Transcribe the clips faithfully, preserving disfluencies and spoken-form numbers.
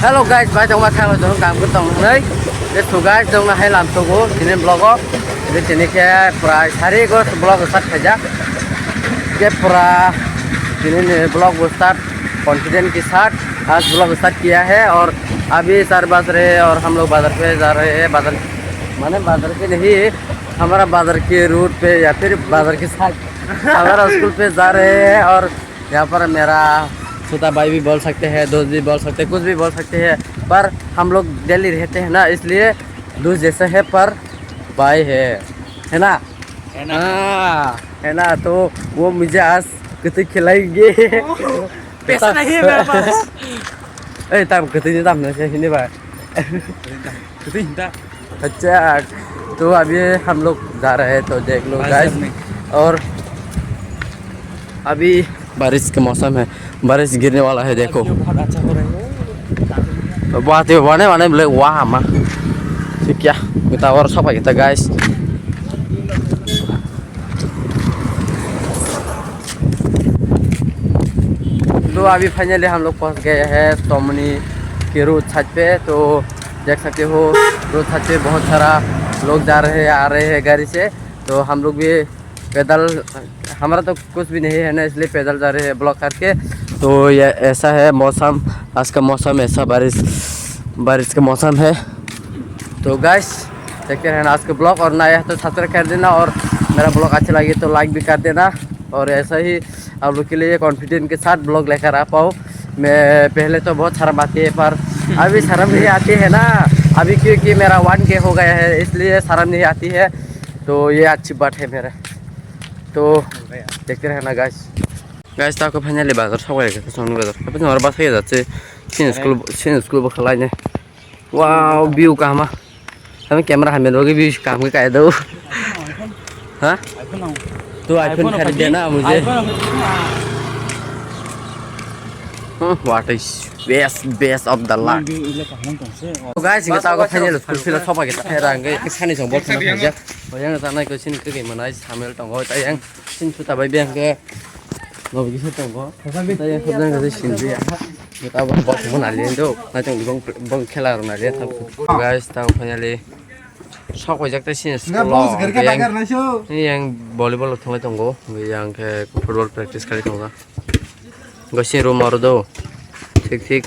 Hello guys, bai tongma khang jong kam ko tong nai. Let's go guys, jong na hai lam to go, tini vlog o. Ini tini ke prai sari go vlog start khaja. Ke pura tini ne vlog start confident ke saath aaj vlog start kiya hai aur abhi sar baj rahe hain aur hum log bazar pe ja rahe hain. Bazar mane bazar ke nahi, hamara bazar ke road pe ya fir bazar ke saath hamara school pe ja rahe hain aur यहाँ पर मेरा छोटा भाई भी बोल सकते हैं, दोस्त भी बोल सकते हैं, कुछ भी बोल सकते हैं, पर हम लोग दिल्ली रहते हैं ना, इसलिए दोस्त जैसे है पर भाई है, है ना? है ना? हाँ, है ना? तो वो मुझे आज कुछ खिलाएंगे। पैसा नहीं है मेरे पास। ए, tam kutu ni tam na sini ba. Kutu hinta. अच्छा, तो अभी हम लोग जा रहे हैं, तो देख लो गाइस। और अभी बारिश का मौसम है, बारिश गिरने वाला है, देखो। बहुत अच्छा हो रहा है। Wah, tiba wane wane bele wah ama. Sikya, kita awar sapa kita guys. तो अभी फाइनली हम लोग पहुंच गए हैं सोमनी के रोड साइड पे। तो देख सकते हो, रोड साइड पे बहुत सारा लोग जा रहे हैं, आ रहे हैं गाड़ी से। तो हम लोग भी पैदल, हमारा तो कुछ भी नहीं है ना, इसलिए पैदल जा रहे हैं ब्लॉक करके। तो ये ऐसा है मौसम, आज का मौसम ऐसा बारिश, बारिश का मौसम है। तो गाइस, देखते रहना आज के ब्लॉग, और नया है तो सब्सक्राइब कर देना, और मेरा ब्लॉग अच्छे लगे तो लाइक भी कर देना। और ऐसा ही आप लोग के लिए कॉन्फिडेंट के साथ ब्लॉग लेकर आ पाऊँ। मैं पहले तो बहुत शर्म आती है, पर अभी शर्म नहीं आती है ना, अभी क्योंकि मेरा वन के हो गया है, इसलिए शर्म नहीं आती है। तो ये अच्छी बात है मेरा। तो देखते रहना guys. Guys, tako finally bazar sokbai khe songni bazar. Tapi nang bazar phai jatte. Sin school, sin school bo khalai ne. Wow, view kaham. Kami camera hamya dogi view kaham ke kai do. Ha? Tu iPhone khari de na mujhe. Hmm, what is best, best of the lot. So guys, hingke tako finally school fila sokbai khe ta rang ke sani song bol khana phai jak. Oyang ta nai ko sin ke manai samel tongo ta yang. Sin suta bai beng ke. No bigi se tongo. Ta yang khobjang ke sin biya. Ni ta bo bok mo na len do. Na tong bong bong khela ro na len. Guys, ta finally sok bai jak ta sin. Nga school bong lo. Segar ke yang, bagar na so. Ni yang volleyball thonglai tongo. Yang ke football practice kali tongo. Go sin room aro do. Thik thik.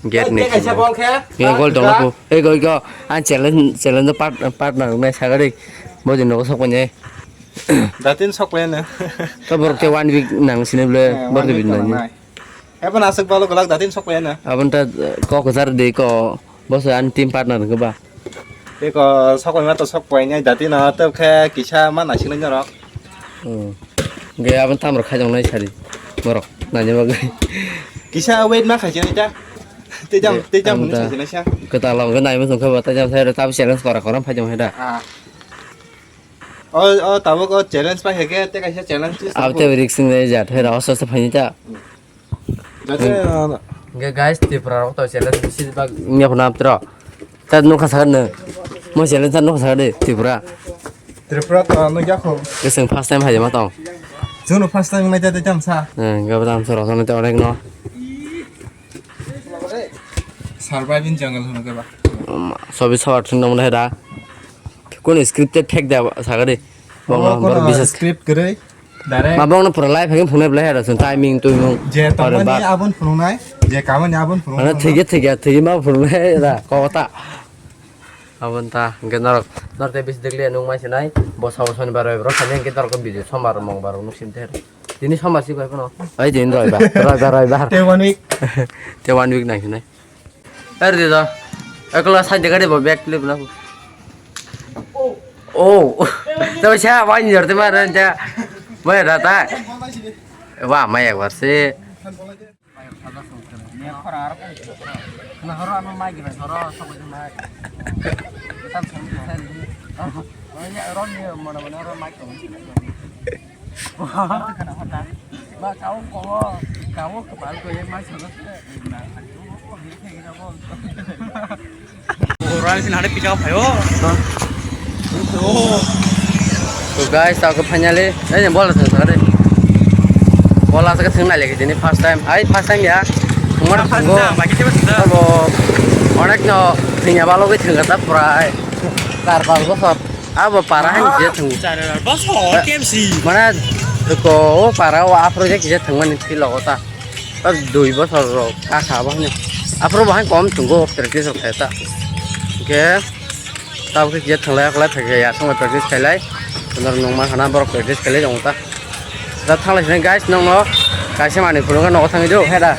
Gate ni. Ni gol tongo. Ei go go. An challenge, challenge part, partner nai sagari. Bo din no sok bai. Datin sok le na. To borok te one week nang sini ble, eh, borok te one week bin nang nang. Nai. Ebo nasuk balo golak datin sok le na. Abon ta, eh, kok jar de ko, boso an team partner ko ba. Te ko sok ma to sok pai nai datin na to khe kisa ma nasik le norok. Hmm. Ge abon tam rok khai jong nai sari. Borok nai ni bagwi. Kisa wait ma khai jani ta. Te jam, eh, te jam am hunu ta sai jani sa. Kota long ge nai ma song kha ba ta jam sai ta challenge kora kora phai jong hai da. Ah. O, o, tabuk o challenge pai hai khe, tei kaisa challenge twi Abo tei risk wng jat, hai da, oso oso phaini ta. Jate, uh, Ge guys, Tripura rok to challenge bisi bag wngya phano amtro. Ta nokha sakha nw. Mo challenge ta nokha sakha de, Tripura. Tripura to nukya kho. Keseng first time hai ma tong. Jono first time nai jate jam sa. Eh, gabra amsa rok nai te onek no. Surviving jungle hono ke ba? Sobi sawar thung nang da. Kun scripted thek da sagade. Bong Oh, bor kono bisas. Script gere. Direct. Ma bong no pura live hagin phunai belai hera sun timing tu mung. Je Ore tamani ba. Abon phununai, je kamani abon phununai. Ana thige thige thige ma phununai da kota. Abon ta hingke norok norte bis dekle nung mai sinai. Bosa bosa ni baroi bro sani hingke norok video sombar mong baroi nuk sim ter. Tini sombar si koi pono. Ai tini roibar, roibar, roibar. Te one week. Te one week nang sinai. Er di do. Ekla side gari bo back flip na. Oh. Te sa wani jor te mar te. Mai rata. Wa mai ek bar se. Orang sini ada pickup ayo. To guys, tao ke finally, eh, bola sa sa de. Bola sa ke thang na lagi ini first time. Ai first time ya. Kemar first time, bagi siapa sudah? Abo. No, thwngya balogwi thwngkha ta prai char pas bosor. Abo para hai je thwng. Char pas bosor, K M C. Mane, ko o para o aphuru je kisa thwngmani thwi logo ta. Ta dui bosor rok aka bo hwnwi. Aphuru bo hai kom thwngo practice rok khe ta. Hwnkhe, tabukhe kisa thwnglai aklai phaikhe ya, songbai practice khailai. Nor nungma khana borok practice khailai tongo ta. Da thanglai sini guys, nongno kaisa manwi phunukha nogo thangwi do, heda.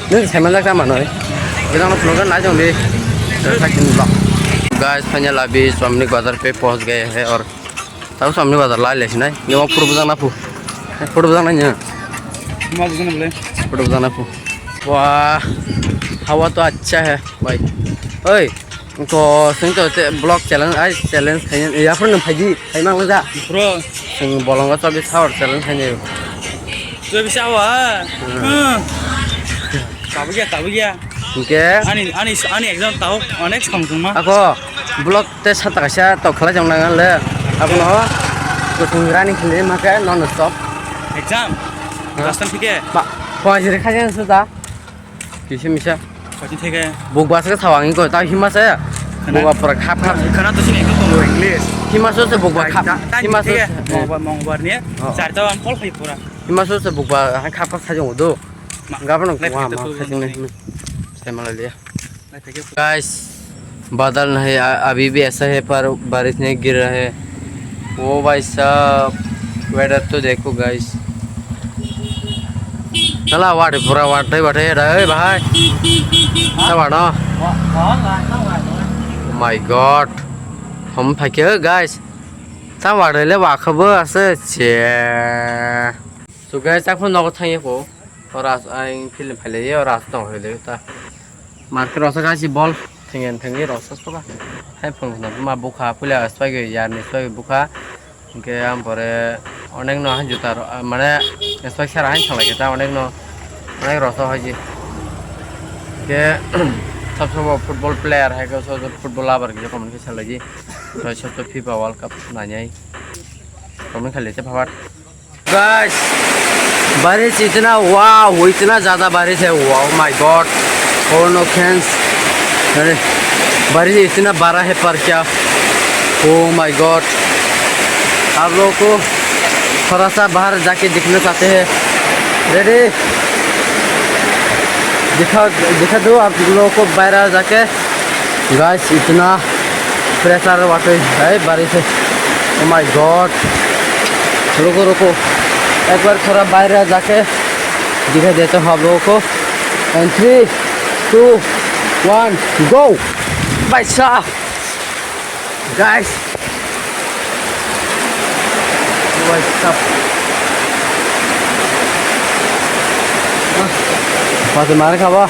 Nwng saimanjak ta manwi. Bini ano phunukha nai tongdi. Sakini vlog. Guys, finally abhi Somni bazar pe pahunch gaye hai aur tab Somni bazar lai le sinai. Nyo photo bujang na phu. Photo bujang na nyo. Photo bujang na phu. Wah, hawa to acha hai, bhai. Oi. Ko sing to te vlog challenge ai challenge khaina ya phone nang phaji khai mang da. Bro, sing bolongo to bi sahor challenge khaina. To bi sahor. Hmm. Tabu ya, tabu ya. Oke. Ani ani ani exam tau onek samung ma. Ako vlog te sata kaisa to khala jong nang le. Abono ko sing running khile ma ke non stop. Exam. Dastan thike. Ba, ko ajire khaja suda. Kisa misa. Kati theke. Buk basa ke sawang ko ta hima se. Khana. Buk pura khap khap. Khana to sini ekdom tongo English. Hima so se buk ba khap. Hima so theke. Mongbar mongbar ni. Oh. Charta am call khai pura. Hima so se buk ba khap khap sajong do. Gabano wa ma sajong ne. Sai mala liya. Guys, बादल नहीं, अभी भी ऐसा है, पर बारिश नहीं गिर रहा है। ओ भाई साहब, वेदर तो देखो guys. Tala wari pura watai watai da oi bahai. Tawano. My God. Hom phaikhe guys. Tawari le wakhabo ase che. So guys, tak phone nogo thangye ko. Ora ang film phaile ye ora tong phaile ta. Market rok sakha si bol thengyan thengwi rok sa soba. Hai phung no ma bukha puila swagwi yarni swagwi bukha. Hwnkhe ang pore onekno hai juta rok, ah, mane swag sara hai thanglai khe ta onekno onek rok sa hoiji. Hwnkhe sab sobo football player hai khe so football lover khe comment khe salaiji. Tei sab sob FIFA World Cup nainai comment khaile te phabat. Guys, बारिश इतना, वाओ, इतना ज्यादा बारिश है, wow my God. और no friends, अरे, बारिश इतना बड़ा है पर क्या, ओ माय गॉड। आप लोगों को थोड़ा सा बाहर जाके दिखना चाहते हैं। रेडी, दिखा, दिखा दो आप लोगों को बाहर जाके। गाइस, इतना प्रेशर वाटर है बारिश है। ओ माय गॉड, रुको रुको, एक बार थोड़ा बाहर जाके दिखा देता हूँ आप लोगों को। एंड थ्री, टू, वन, गो। भाई साहब, guys, What's up? Mati mari khaba.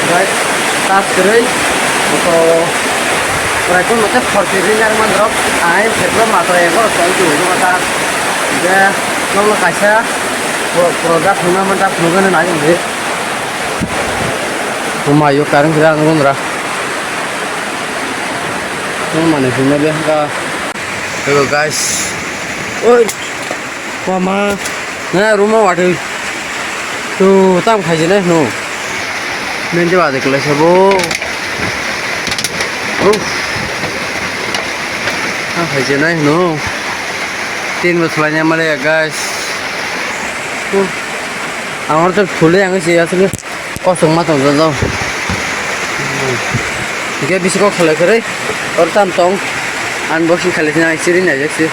Guys, tas kwrwi. Buko prai kun mate forty ringer man drop. Ai phetro mato ego soi tu mata. Je nong kaisa pro-, product huna mata phunugana nai. Uma yo karang kira ngunra. Nung mane himna be haka. Hello guys. Oi. Mama. Na ruma watu. Tu tam khaji na no. Mende wade kala sabo. Oh. Tam khaji na no. Tin bas lanya male guys. Oh. Amar to phule ang se asle. Kosong ma tong jajao. Hingke bisi kok khalai khe rei. Or tam tong. Unboxing khalai sina siri na jaksi.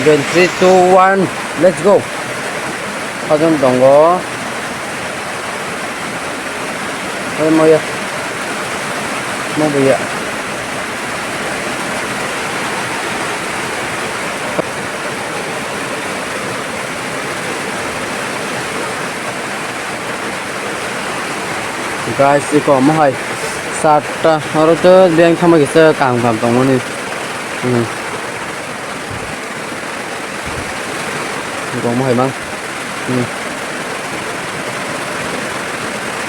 Then three, two, one, let's go. Hojong tongo. Oi moya. Mo buya. Guys, iko omo hai satta oro to biyang thangma kisa kaham kaham tongmani. Hmm. Iko omo hai mang. Hmm.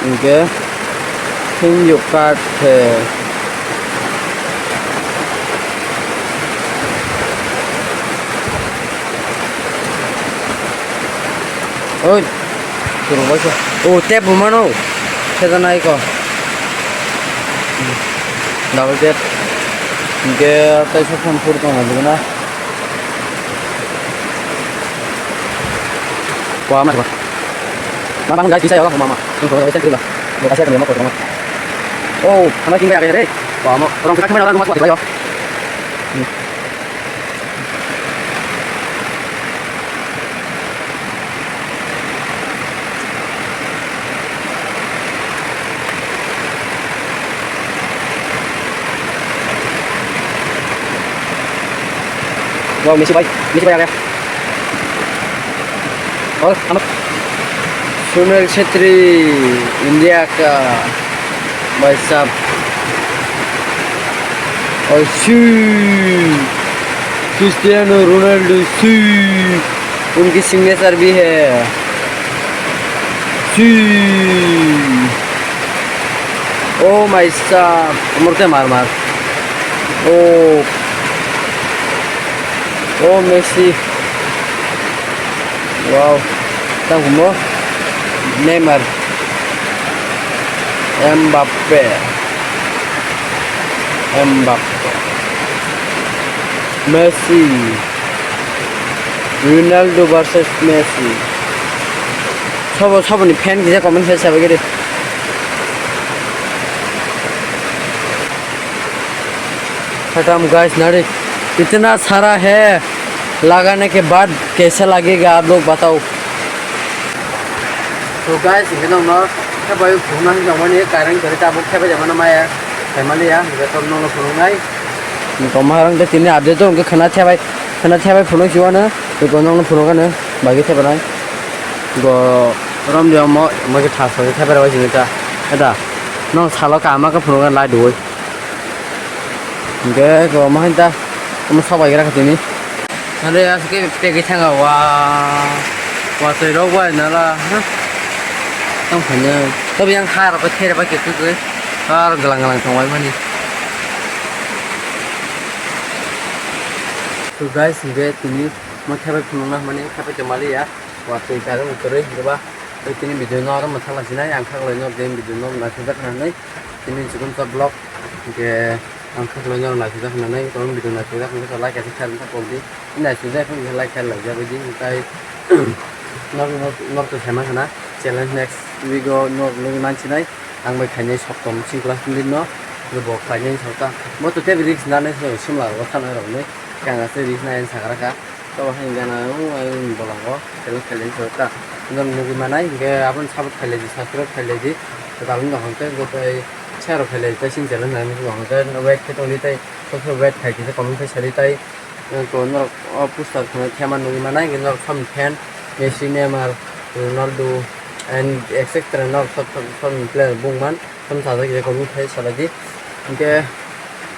Hingke thing yuk kat khe. Oi, kurung bai khe. O, tep bo mano. Khe janai ko. Double tap. Hingke tei sokphang phuru tongma jigana. Wah, ma, ma. Ma, ma, guys, bisa ya, ma, ma. Ini kalau saya kira. Lo kasih kami mau kotor. Oh, sama tinggal ya, re. Wah, mau. Orang kita kemana orang mau ya. Wow, Messi bai, Messi bai area. Oh, amat. Sunil Chhetri, India ka. Bhai sahab. और सी Cristiano Ronaldo सी उनकी सिग्नेचर भी है। सी। Oh my sorry, मरते मार मार। ओ, ओ Messi. Wow, tang humo Neymar, Mbappe, Mbappe, Messi, Ronaldo versus Messi. Sabo, saboni fan kisa comment khe sabai gede. खत्म गाइस, नारी इतना सारा है, लगाने के बाद कैसा लगेगा आप लोग बताओ। To guys, hingke nokno khebai phunukna hinwi tongmani, kairang kwrwi tabuk khebai jamano maya khaimaliya, hingke to nokno phunuknai. Tongma rang de tini update to hingke khwna thebai, khwna thebai phunuk siwano, hingke nokno phunukano, bagi thebanai. Go rom de omo, omo khe thas thas thebai rok sini ta, eta, nong salo kaham khe phunukna lai duoi. Hingke go omo hain ta, omo sok bai gra kha tini. Hande aswk khe pegwi thanga wa, watwi rok bai nala, ha? Tamo khaina, tobo yang ha rok khe thera bai khe kwkwi, ar glang glang tong bai mani. To guys, hingke tini mo thebai phunukna hwnmani thebai tongmaliya, watwi kairok kwrwi hingke ba tei tini video no aro mwthang lai sinai, ang khaklai no tei video no naisajak hinwi tini chikon sa vlog. Hingke ang khaklai no naisajak hinwi tong video naisajak hinwi like kaisa share wngkha pokdi. Naisajak hinwi like share laijak baidi tei nok nok nok to saiman khana challenge next week o nok nugwi mansinai. Ang bai khainai soktom sing class tini no bo khainai sokta bo to tei risk nanai se simla rok thanai rok ni kanga se risk nai ang sakra kha. Tobo hai gana o ang bolongo select khailai sokta. Nang nugwi manai hingke aboni support khailai di, subscribe khailai di. Tabuk no hwnkhe tei share rok khailai tei sing channel nang nugwi hwnkhe wait khe tongdi tei sob sob wait khai khe comment khai sadi tei to norok o poster khwnai thema nugwi manai hwnkhe norok samni fan Messi, Neymar, Ronaldo and et cetera norok sob sob sob ni player bung man. Tamo sajak ya comment khai salai di. Hingke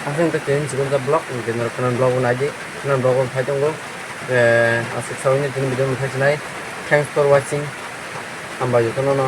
aswk tei tini chikon ta vlog, hingke norok kheno vlog bo nai di, kheno vlog bo phai tongo. Eh, aswk sawi ni tini video mwthang sinai. Thanks for watching. Hambai jotono no.